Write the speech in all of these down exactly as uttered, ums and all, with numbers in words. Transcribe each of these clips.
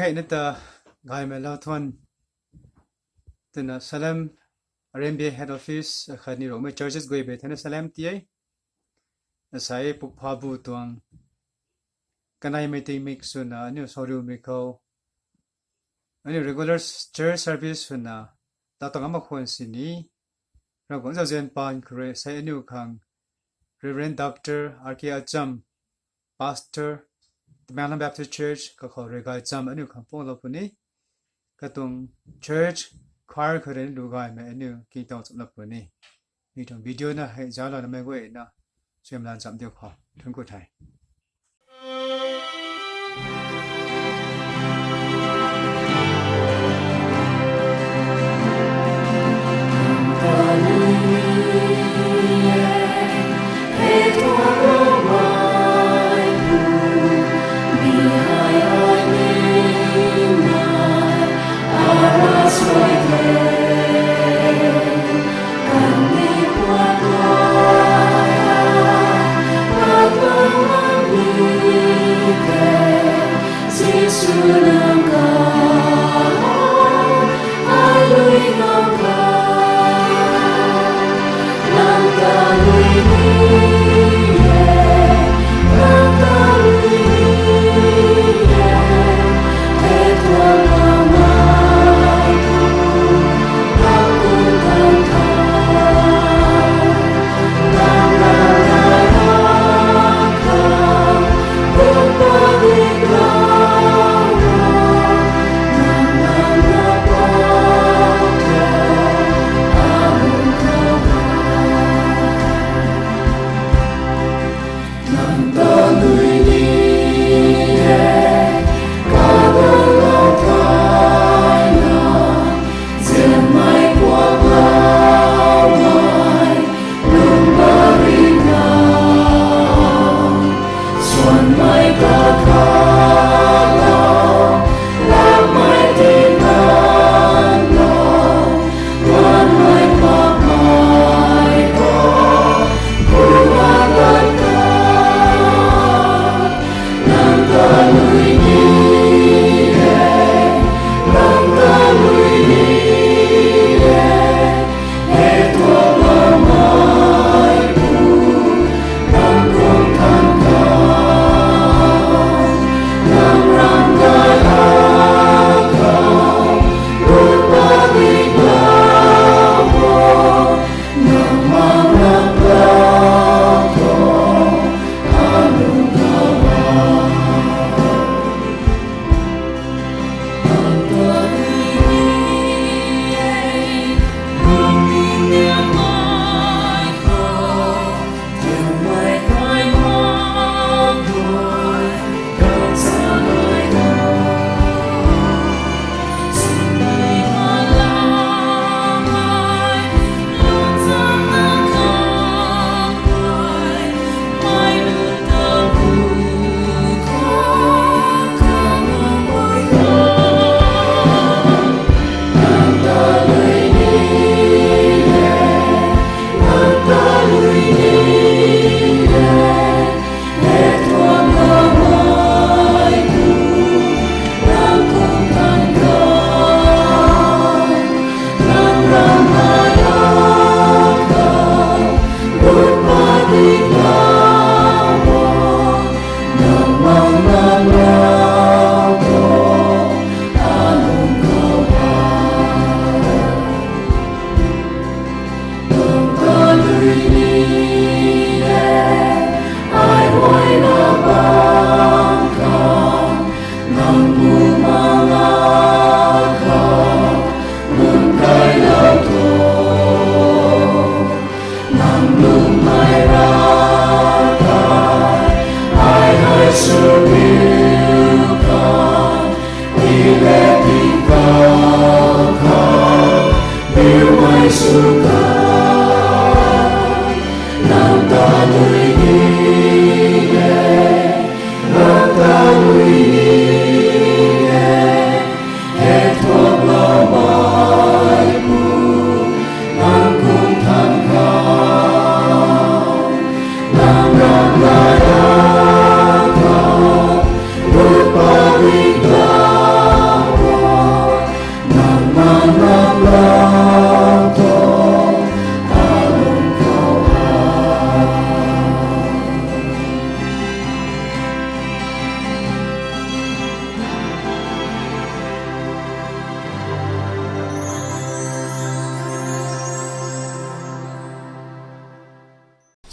Hei na ta gaymei lau thuan twna Salem R M B A head office akhatni Rongmei churches guay bey thena Salem ti e. Asai pukpha bu tuang kaneimei tingmik swna aniu soriumei khou aniu regular church service swna latang ama khwan sini Ravguangc zauzian paan khou rui sei aniu khang Reverend Doctor R K Acham, Pastor, Tamenglong Baptist Church kakhou rui gaychamv aniu khang puanglou puni. Katuang church choir khou rui lu gaymei aniu kingtow chamlou puni. Mi tuang video na hei zauclouna mei guayna suaihiamlan chamv diu khou thuanc ku the.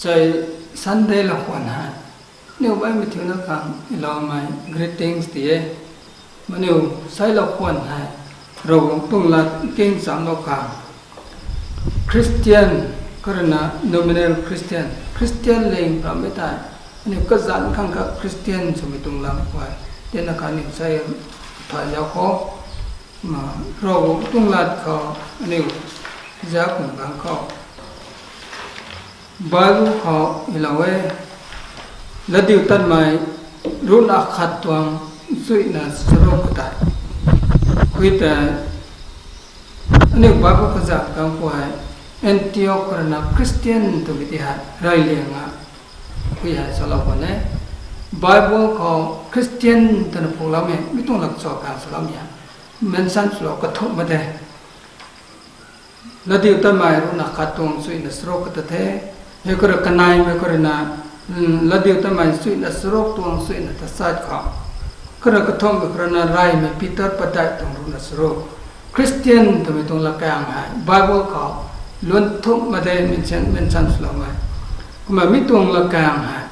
Sei Sunday lou khwan hei, aniu baihmei thiuna khang iloumei greetings ti e. Maniu sei lou khwan hei, Ravguangc tuang lat king chamlou khang, Christian, karana nominal Christian, Christian ling rammei tei, aniu kazanc khang kha Christian swmei tuang lam khwan, tina kha aniu sei thay zau khou, Ravguangc tuang lat khou, aniu zauc khang khou Bible khou ilou e, Latdiutatmei ruhna khat tuang chuihna charuk ta. Khui tei, aniu Bible kazanc khang khwan, Antioch karana Christian twmei ti hei reyliang a, khui hei salou khwan e. Bible khou Christian twna phuloumei mi tuang lak cho khang saloumei a, mention swlou kathumh mak de. Latdiutatmei ruhna khat tuang chuihna charuk kata the. Hei karana kaneimei karana, Latdiutatmei chuihna charuk tuang chuihna tachat khou, karana kathumhmei karana reymei Peter padeih tuang ruhna charuk. Christian twmei tuang latkaeng hei Bible khou lun thumh mak de, mention, mention swloumei. Kumna mi tuang latkaeng hei,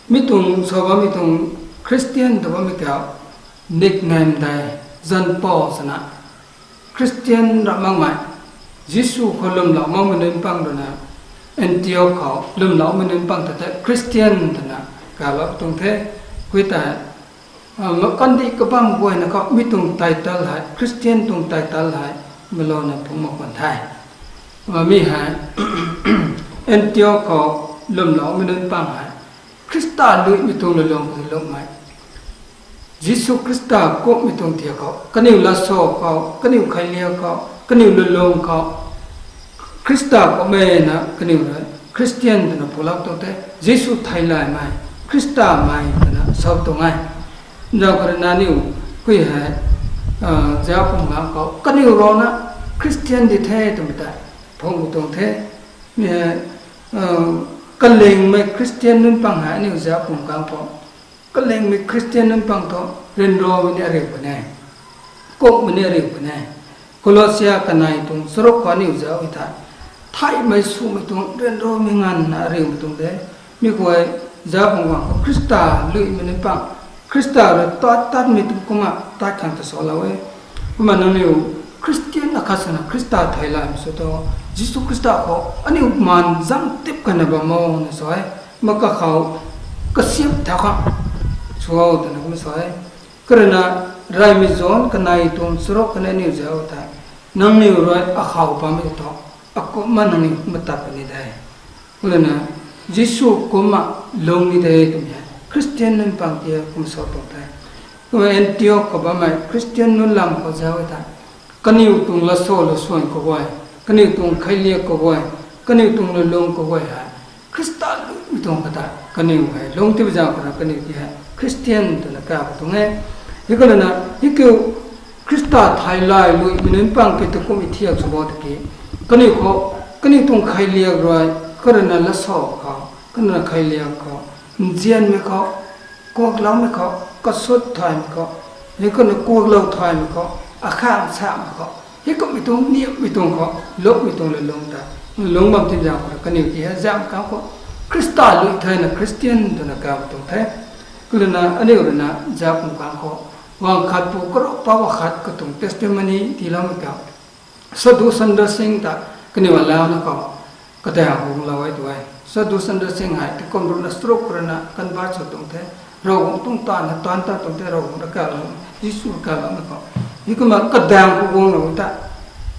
mi tuang sa bammei tuang Christian tw bammei tei nickname de, zanpou sana. Christian ram makmei, Jisu khou lwmlou makmei nunc pang ruina, Antioch khou lwmloumei nunc pang ta tei Christian twna kalou tuang the. Khui tei, kandih kabam guayna khou mi tuang title hei, Christian tuang title hei, malouna phungc mak khwan the. Mi hei, Antioch khou lwmloumei nunc pang hei, Khrista luimei tuang lulung khou lwmmei, Jisu Khrista kumhmei tuang thiak khou, kaniw latsa khou, kaniw khailiak khou, kaniw lulung khou, Khrista kumhmei na kaniw rui Christian twna pulou tuang the, Jisu theilaymei, Khristamei twna sa tuang e. Zauc khou rui nangniw khui hei, zauc pum ganv khou kaniw rui na Christian di the twmei tei phungc tuang the. Mi hei, kalingmei Christian nunc pang hei aniu zauc pum ganv khou, kalingmei Christian nunc pang thu ryanramei ni ariu kan e, kumhmei ni ariu kan e. Colossia kanei tuang charuk khou aniu zauc e thei, theihmei swmei tuang ryanramei nganvna ariumei tuang de. Mi khou zauc pum ganv khou Khrista luimei nunc pang, Khrista rui tat tatmei tuang kumna tat khang ta salou e. Kumna nangniw Christian akhat swna Khrista theilaymei sw tho, Jisu Khrista khou aniu maan zang tip kana bam o na sa e. Kumna kakhou kasiamh thau khang sw o twna kumna sa e. Karana reymei John kanei tuang charuk khou ni aniu zauc e thei, nangniw rui akhou bammei thu, akumhna nangniw kumna tat puni de. Kumna Jisu kumna lung ni de twmei hei Christian nunc pang ti kumna sa tuang the. Kumna Antioch khou bammei Christian nunc lam khou zauc e thei, kaniw tuang latsa lasuan kaguay, kaniw tuang khailiak kaguay, kaniw tuang lulung kaguay hei Khrista luimei tuang kata kaniw hei lung tibi zauc khou rui kaniw ti hei Christian twna kaw tuang e. Hei khou ruina, hei kiu Khrista theilay luimei nunc pang ki tu kumhmei thiak sw bo tiki, kaniw khou, kaniw tuang khailiak rui, khou ruina latsa khou, khou ruina khailiak khou, nzianmei khou, kuakloumei khou, kasut thaymei khou, hei khou ruina kuaklou thaymei khou, akhang samei khou, hei kumhmei tuang niamhmei tuang khou, lungmei tuang lulung ta, lung bam tin zauc khou rui kaniw ti hei zauc khang khou, Khrista lui thena Christian twna kaw tuang the. Khou ruina aniu ruina zauc pum ganv khou, guang khat pu karou pou akhat katuang testimony tiiloumei khou, Sadhu Sundar Singh ta kaniw alauna khou, kadaeng khou guanglou e tu e. Sadhu Sundar Singh hei tingkum ruhna charuk khou ruina convert sw tuang the. Ravguangc tuang taanv na taanv ta tuang the, Ravguangc rui kalou, Jisu rui kaloumei khou. Hei kumna kadaeng khou guanglou ta,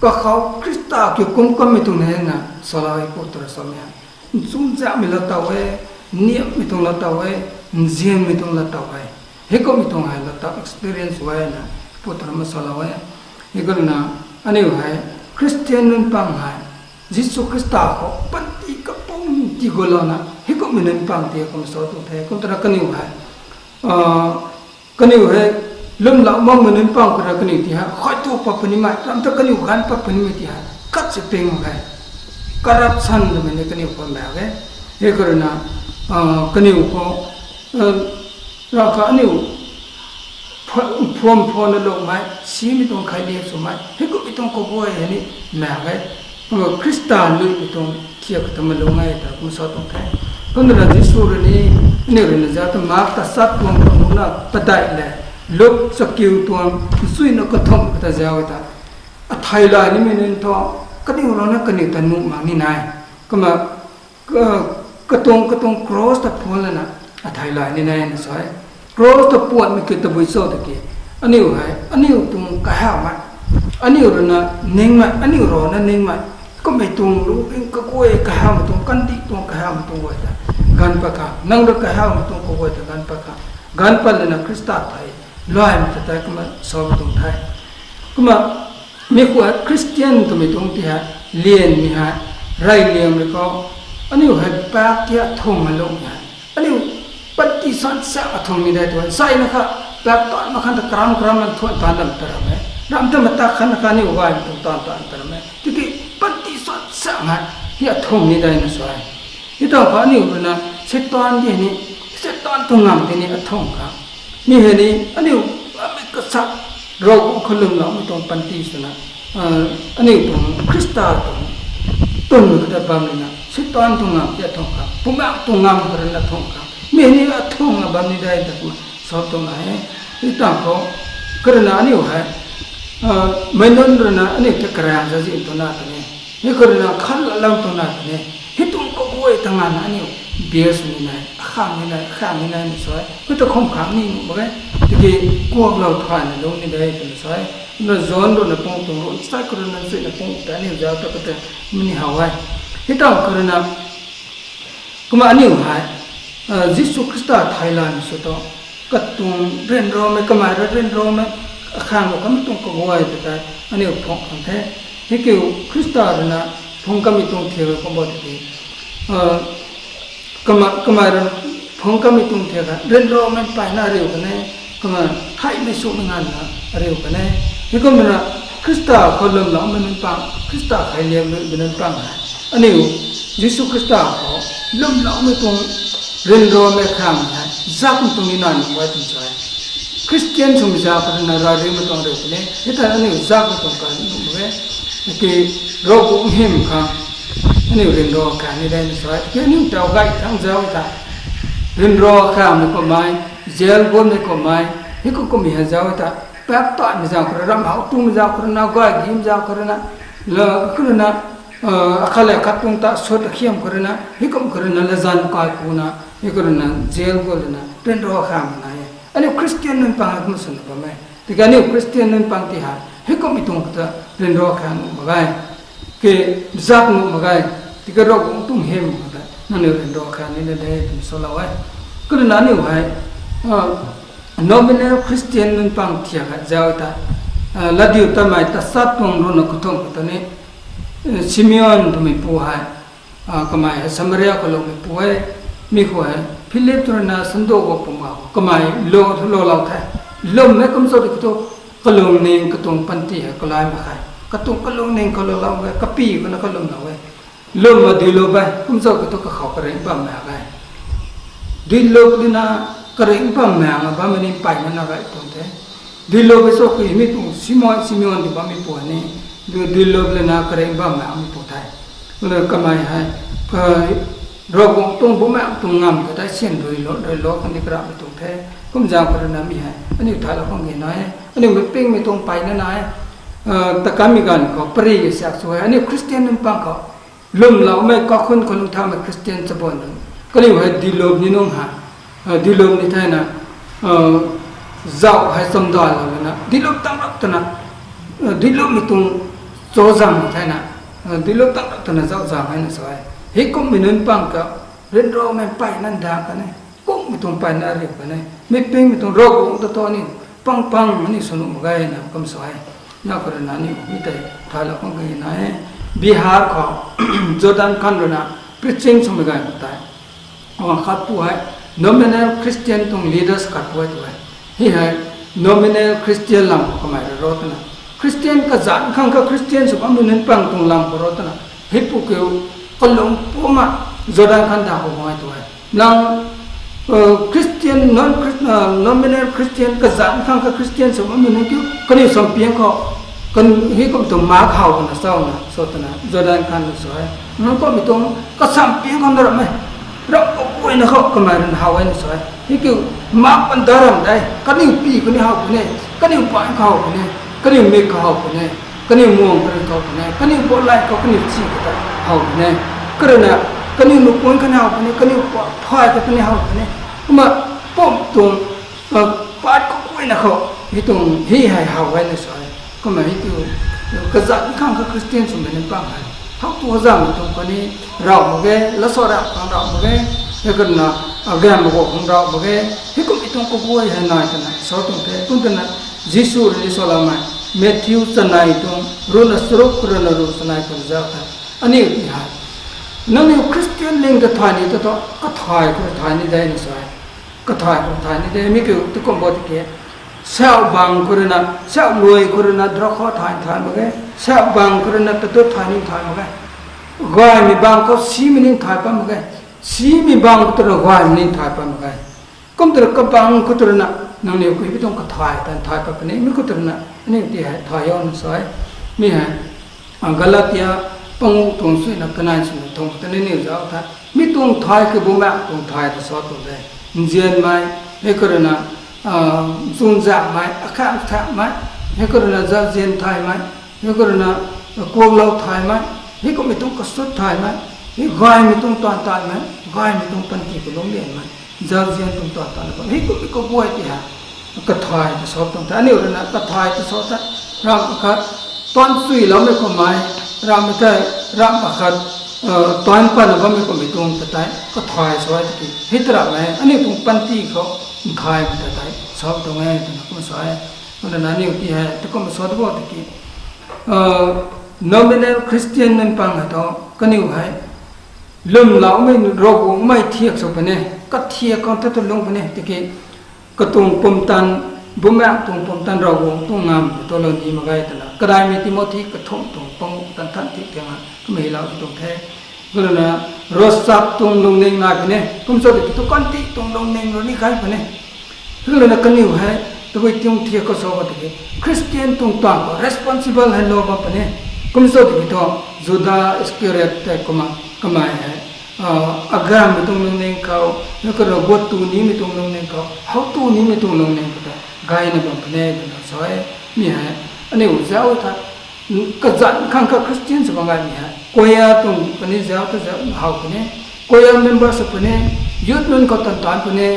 kakhou Khrista kiu kum kammei tuang e na salou e pu twna samei hei. Nchumhzaekmei laa tow e, niamhmei tuang laa tow e, nzianmei tuang laa tow e. Hei kumhmei tuang hei laa tow experience e na, pu twna masalou e. Hei kumna, aniu hei, Christian nunc pang hei, Jisu Khrista khou panty kapumc ti gulouna, hei kumhmei nunc pang ti kum sa tuang the, kum twna kaniw hei, kaniw hei, lwmlou makmei nunc pang khou rui kaniw ti hei, khuay tu pat punimei, ram ta kaniw ganv pat punimei ti hei, khat si ping mak ge. Corruption twmei ni kaniw khou mak ge. Hei khou ruina, kaniw khou, ram kha aniu, phuam phuam na lungmei, simei tuang khailiak swmei, hei kumhmei tuang kaguay hei ni mak ge. Kumna Khrista lui tuang thiak kata malung e ta kumna sa tuang the. Kumna Jisu rui ni, aniu rui na za ta Mark ta sat tuang ta muna padeih le, Luk chakiu tuang, nchuina kathumh kata zau ta, athei lay nimei nunc thu, kaniw rui na kaniw ta nuh mak ni nai. Kumna, ka, katuang katuang cross ta phuan lana, athei lay ni nai na sa e. Cross ta puatmei ki tabui cho tiki, aniu hei aniu tuang kahawmei, aniu rui na ningmei, aniu rui na ningmei, kummei tuang lu ping kaguay kahawmei tuang, kandih tuang kahawmei tuang guay ta ganv pat khang, nang rui kahawmei tuang kaguay ta ganv pat khang, ganv pat lana Khrista thei laymei ta tei kumna sa tuang the. Kumna, mi khou hei Christian twmei tuang ti hei, lianmei hei, rey liangmei khou, aniu hei pak tia thung aloumei hei, aniu panty san sa athung ni dei tu hei, sai na kha, pak tan na khan ta karam karam na thuan tan dam ta ram e, ram ta matak khan na kha aniu gaymei tuang tan tan ta ram e, tiki panty san sa hei, hi athung ni dei na sa e. Hei tang kha aniu rui na, Seitaan di ni, Seitaan tuang ngam di ni athung kha. Mi hei ni, aniu, amei kasak, Ravguangc khou lwmloumei tuang panty swna, aniu tuang Khrista tuang, tunmei kata bam rui na, Seitaan tuang ngam ti athung kha, Bumaengh tuang ngam kha rui na thung kha. Mi hei ni athung na bam ni dei ta kumna sa tuang na e. Hei tang khou, kha rui na aniu hei, meic nunc rui na aniu ta karaeng zazi twna ta ni, hei kha rui na khan lalam twna ta ni, hei tuang kaguay ta nganvna aniu bias ni nai, akhang ni nai, akhang ni nai ni sa e. Hei ta khum khang ni nuh mak ge, tiki kuaklou thay na lung ni dei twna sa e. Kumna John rui na pung tuang rui, sa kha rui na nchuina pung ta aniu zau ta kata, mi ni how e. Hei tang kha rui na, kumna aniu hei, Jisu Khrista thei laymei sw tu, katuang ryanramei, kamei rui ryanramei, akhang lou kamei tuang kaguay ta tei aniu phung khang the. Hei kiu Khrista rui na phung kamei tuang thiak kumbo tiki, kamei, kamei rui phung kamei tuang thiak hei ryanramei mpeyna ariu kan e, kumna theihmei swmei nganvna ariu kan e. Heikumna Khrista khou lwmloumei nunc pang, Khrista khei liangmei nunc pang hei, aniu Jisu Khrista khou lwmloumei tuang ryanramei khang hei zakmei tuang ni nai nuh e twna sa e. Christian swmei zau kha rui na rariumei tuang ariu kan e, hei ta aniu zakmei tuang kan nuh mak e. Tiki Ravguangc hym khang aniu ryanra khang ni dei na sa e. Tiki aniu taw gay thangc zau ta, ryanra khangmei kummei, jail guangmei kummei, hei kum kummei hei zau ta, pak tanmei zau kha rui, ram how tumei zau kha rui na, gay gimei zau kha rui na, la kha rui na, akhat le khat tuang ta sut akhiam kha rui na, hei kum kha rui na, lazan kai kuna, hei kha rui na, jail guang lana ryanra khangmei nai e. Aniu Christian nunc pang hei kumna swna bam e. Tiki aniu Christian nunc pang ti hei, hei kummei tuang kata ryanra khang nuh mak ge. Kazak nuh mak ge. Tiki Ravguangc tuang hym kata nangniw ryanra khang ni na de twna salou e. Kha rui na aniu hei, nominal Christian nunc pang thiak hei zau ta, Latdiutatmei tasat tuang rui na kathumh kata ni, Simeon twmei pu hei, kamei hei Samaria khou loumeipu e, mi khou hei Philip rui na sando gou pum ga khou kamei lou thu loulou the. Lwmmei kum cho tiki thu, kalungning katuang panty hei kalay mak khe. Katuang kalungning khou loulou e, kapy khou na kalwmlou e. Lwmna duilup e, kum cho tiki thu kakhou karingh bammei a ge. Duilup lana karingh bammei a bammei ni mpeyna na gay tuang the. Duilup e cho ki mi tuang Simon, Simeon tw bammeipu ni, dui, duilup lana karingh bammei a meipu the. Kumna kamei hei, Ravguangc tuang Bumaengh tuang ngam kata syan rui lou, rui lou kani karapmei tuang the. Kumzang kha rui na mi hei aniu thaylou khang ge nai e. Aniu mei pingmei tuang mpeyna nai e. Takanmei ganv khou pary siak sw e. Aniu Christian nunc pang khou lwmloumei kakhun khou lungthaumei Christian chabun nunc, kaniw hei duilup ni nung hei, duilup ni thena, zauh hei chamdailou lana duilup tang rap twna, duilupmei tuang cho zang ni thena, duilup tang rap twna zauh zang hei na sa e. Hei kummei nunc pang ka ryanramei mpeyna ndan kan e. Kummei tuang mpeyna ariu kan e. Mei pingmei tuang Ravguangc ta thu aniu pang pang aniu sw nuh mak ge na kum sa e. Na kha rui na aniu mi tei thaylou khang ge nai e. Bihar khou Jordan khan rui na preaching swmei ganv khou tei, khatpu hei nominal Christian tuang leaders khatpu hei tu e. Hei hei nominal Christian lam khou kamei rui ro twna, Christian kazanc khang kha Christian sw bammei nunc pang tuang lam khou ro twna, heipu kiu kalung pumna Jordan khan da khou guang e tu e. Nang Christian, non-Christian, nominal Christian kazanc khang kha Christian sw bammei nunc kiu kaniw sampiang khou Kan hei kum tuang mak how kana sa na, sa twna Jordan khang na sa e. Nang kummei tuang kasam ping khang na ram e. Ram kaguayna khou kamei rui how e na sa e. Hei kiu mak panda ram de. Kaniw pi kaniw how puni, kaniw pai khou how puni, kaniw mik khou how puni, kaniw muang kaniw khou puni, kaniw polai khou kaniw chi khou ta how puni. Karana kaniw nupun kaniw how puni, kaniw pa phai khou kaniw how puni. Kumna pum tuang pat kaguayna khou hei tuang hei hei how e na sa e. Kumna hei tu kazat khang kha Christian swmei nunc pang hei how tu kazam tuang kani rav mak ge, lasau rap khang rav mak ge, hei karana agam mak khang rav mak ge, hei kummei tuang kaguay hei nai twna sa tuang the. Kum twna Jisu rui ni saloumei Matthew chanei tuang ruhna charuk ruhna ruh chanei khou zauc the. Aniu ti hei nangniw Christian ling ta thay ni ta thu, kathai khou thay ni de na sa e. Kathai khou thay ni de, mi kiu tu kum bo tiki, sau bang khou ruina, sau luai khou ruina drokha thay thay mak ge, sau bang khou ruina tadut thay ni thay mak ge, gaymei bang khou simei ni thay pat mak ge, simei bang khou twna gaymei ni thay pat mak ge. Kum twna kabang khou twna nangniw kuipi tuang kathai tan thay pat puni, mi khou twna aniu ti hei thay o na sa e. Mi hei Galatia pangu tuang suina kanei swna thumh ta ni niw zauc the. Mi tuang thay ki bumaengh tuang thay ta sa tuang de. Nzianmei, hei khou ruina chunzakmei, akhang thakmei, hei khou ruina zauzian thaymei, hei khou ruina kuaklou thaymei, hei kummei tuang kasut thaymei, hei gaymei tuang taanv taanmei, gaymei tuang panty khou lungc lianmei, zauzian tuang taanv taanna bam hei kummei kaguay ti hei kathai ta sa tuang the. Aniu ruina kathai ta sa the, ramh akhat taanv chuiloumei kummei, ramh thei, ramh akhat taanv patna bammei kummei tuang ta tei kathai sa e tiki, hei ta ramh e, aniu tuang panty khou nthaymei ta tei sa tuang e twna kum sa e. Kumna aniu ti hei tu kum sa tu bo tiki, nominal Christian nunc pang hei thu, kaniw hei lwmloumei Ravguangc mei thiak sw puni, kathiak khang ta tu lung puni tiki, katuang pumtan, bumaengh tuang pumtan Ravguangc tuang ngam ta lou ni mak ge twna kadaimei Timothy kathumh tuang pangu tan than ti tiang a kamei lou tuang the. Kumna ravchap tuang lungning nai puni, kum sa tiki tu kandih tuang lungning rui ni kai puni. Kumna kaniw hei tabui tuang thiak khou sa khou tiki, Christian tuang taanv khou responsible hei lou bam puni. Kum sa tiki thu Juda Iscariot tei kumna kamei hei aganmei tuang lungning khou, hei khou ruina guat tu nimei tuang lungning khou, how tu nimei tuang lungning khou ta gayna bam puni twna sa e. Mi hei aniu zauc the, kazanc khang kha Christian sw bam gaymei hei choir tuang puni zauc ta zauc how puni, choir member sw puni, youth nunc khou tan tan puni,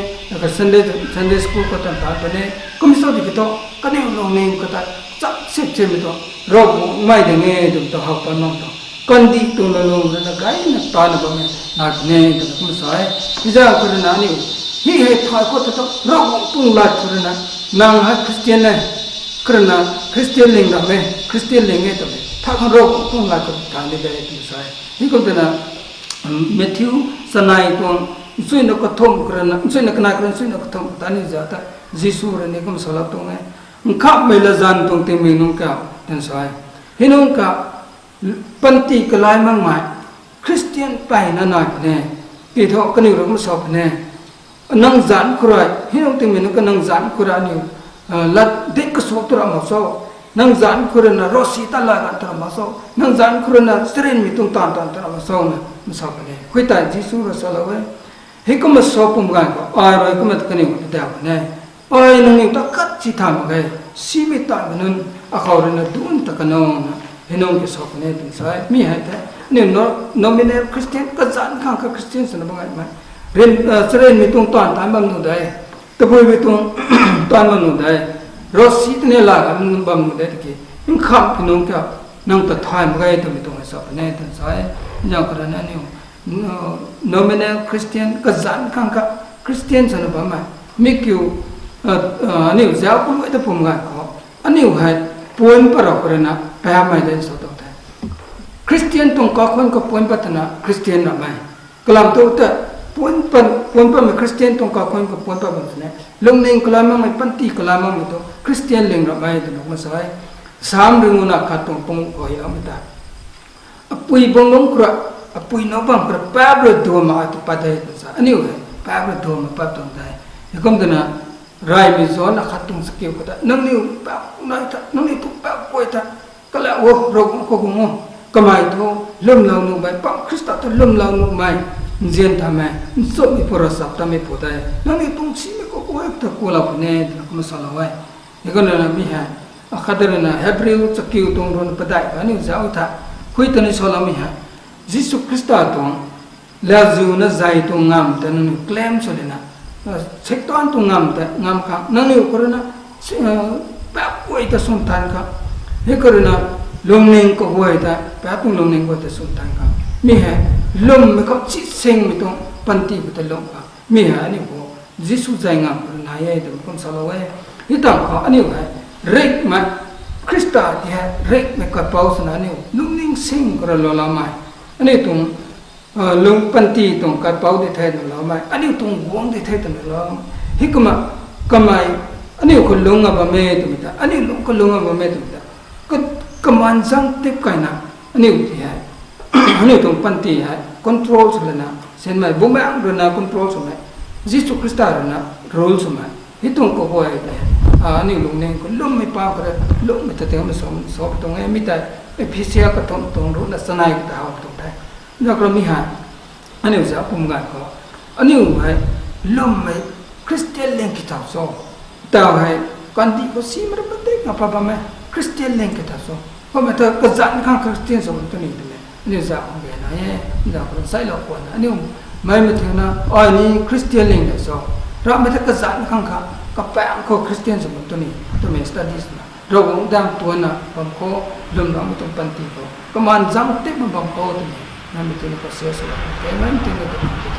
Sunday, Sunday school khou tan tan puni. Kum sa tiki thu kaniw lungning khou ta chap sip sipmei tu Ravguangc mei ding e twmei tu how pat mak tu, kandih tuang lungning ruina gayna taanna bammei nai puni twna kum sa e. Hei zauc khou ruina aniu hei hei thay khou ta thu Ravguangc tuang lat khou ruina, nang hei Christian e, khou ruina Christian ling ram e, Christian ling e twmei tha khang Ravguangc tuang lat khou thay ni de twna sa e. Hei kum twna Matthew chanei tuang nchuina kathumh khou ruina, nchuina kanei khou ruina nchuina kathumh ta ni zauc ta, Jisu rui ni kum salou tuang e. Nkhamhmei latzan tuang tingmik nunc kau twna sa e. Hei nunc kha panty kalai makmei Christian mpeyna nai puni. Ti thu kaniw rui kum sa puni. Nang zanc khou rui, hei nunc tingmik nunc kha nang zanc khou rui aniu lat ding kasuak tu ram mak cho, nang zanc khou ruina ravsic ta laa ganv tu ram mak cho, nang zanc khou ruina charynmei tuang taanv taanv tu ram mak cho na kum sa puni. Khoutei Jisu rui salou e, hei kumna sa pum ganv khou ai rui kumna kaniw ta daw puni. Ai nangniw ta khat si thay mak ge, simei taanvmei nunc akhou ruina dun ta kanow na, hei nunc ki sa puni twna sa e. Mi hei the aniu nominal Christian, kazanc khang kha Christian swna bam gaymei, charynmei tuang taanv taanc bam nuh de, tabuimei tuang taanv bam nuh de, ravsic tani laa ganv bam nuh de tiki, nkhamhmei nunc kha nang ta thay mak ge twmei tuang hei sa puni twna sa e. Zauc khou ruina aniu nominal Christian, kazanc khang kha Christian swna bammei mi kiu, aniu zauc kaluai ta pum ganv khou aniu hei puanc pat rau khou ruina paapmei de sa tuang the. Christian tuang kakhun khou puanc pat twna Christian ramei. Kalam thu ta puanc pat, puanc patmei Christian tuang kakhun khou puanc pat bam sini, lungning kalai makmei, panty kalai makmei tu Christian ling ramei twna kum sa e. Sam ringu na khat tuang pangu khou hei amei ta, apui bang lungc khou rui, apui nac bam khou rui paap rui duam mak ai tu pat de twna sa. Aniu hei paap rui duam mak pat tuang de. Heikum twna reymei John akhat tuang chakiu khou ta, nangniw paap nai ta, nangniw tuang paap guay ta Kalau o, Ravguangc khou guang o, kamei thu lwmlou nuhmei, pam Khrista thu lwmlou nuhmei, nzian thamei, nchumhmei pu, ravchaptatmei pu tei nangniw tuang simei khou guay ta kulou puni e twna kumna salou e. Hei kumna mi hei, akhat ruina Hebrew chakiu tuang ruina padeih kha aniu zauc tha, hui ta ni saloumei hei, Jisu Khrista tuang lauziu na zei tuang ngamv tei nangniw claim sw lana, Seitaan tuang ngamv tei ngam khang nangniw khou ruina, paap guay ta swn than khang, hei khou ruina lungning kaguay tei, paap tuang lungning guay ta swn than khang, mi hei lwmmei khou chit singmei tuang panty khou ta lum khang, mi hei aniu khou Jisu zei ngamv khou nai e twmei kum salou e. Hei tangv khou aniu hei ringhmei, Khrista ti hei ringhmei kaipouc swna aniu lungning sing khou rui lou loumei, aniu tuang lung panty tuang kaipouc di the twna loumei, aniu tuang guangc di the twna lou. Hei kumna kamei aniu khou lungc a bam e twmei ta, aniu lung khou lungc a bam e twmei ta, kamaan zang tip kayna aniu ti hei, aniu tuang panty hei control sw lana sinmei, Bumaengh ruina control swmei, Jisu Khrista ruina rule swmei, hei tuang kaguay tei, aniu lungning khou lwmmei pa khou rui lwmmei ta tei kumna sa tuang e. Mi tei Ephesia kathumh tuang ruhna chanei ta how tuang the. Zauc khou mi hei aniu zauc pum ganv khou, aniu hei lwmmei Khristian ling ki thau cho? Tau hei kandih khou simei rui padik na pat bammei Khristian ling ki thau cho? Kummei ta kazanc khang Khristian sw bam tu ni twmei aniu zauc khang gena e. Zauc khou sailou khwanna aniu mei mathiuna, ai ni Khristian ling de cho? Ramhmei ta kazanc khang kha, kapaengc khou Khristian sw bam tu ni twmei study swna, Ravguangc daeng tuanna bam khou, lwmloumei tuang panty khou kamaan zang tip bam khou twmei mei mathiuna process sw bam the, mei mathiuna twmei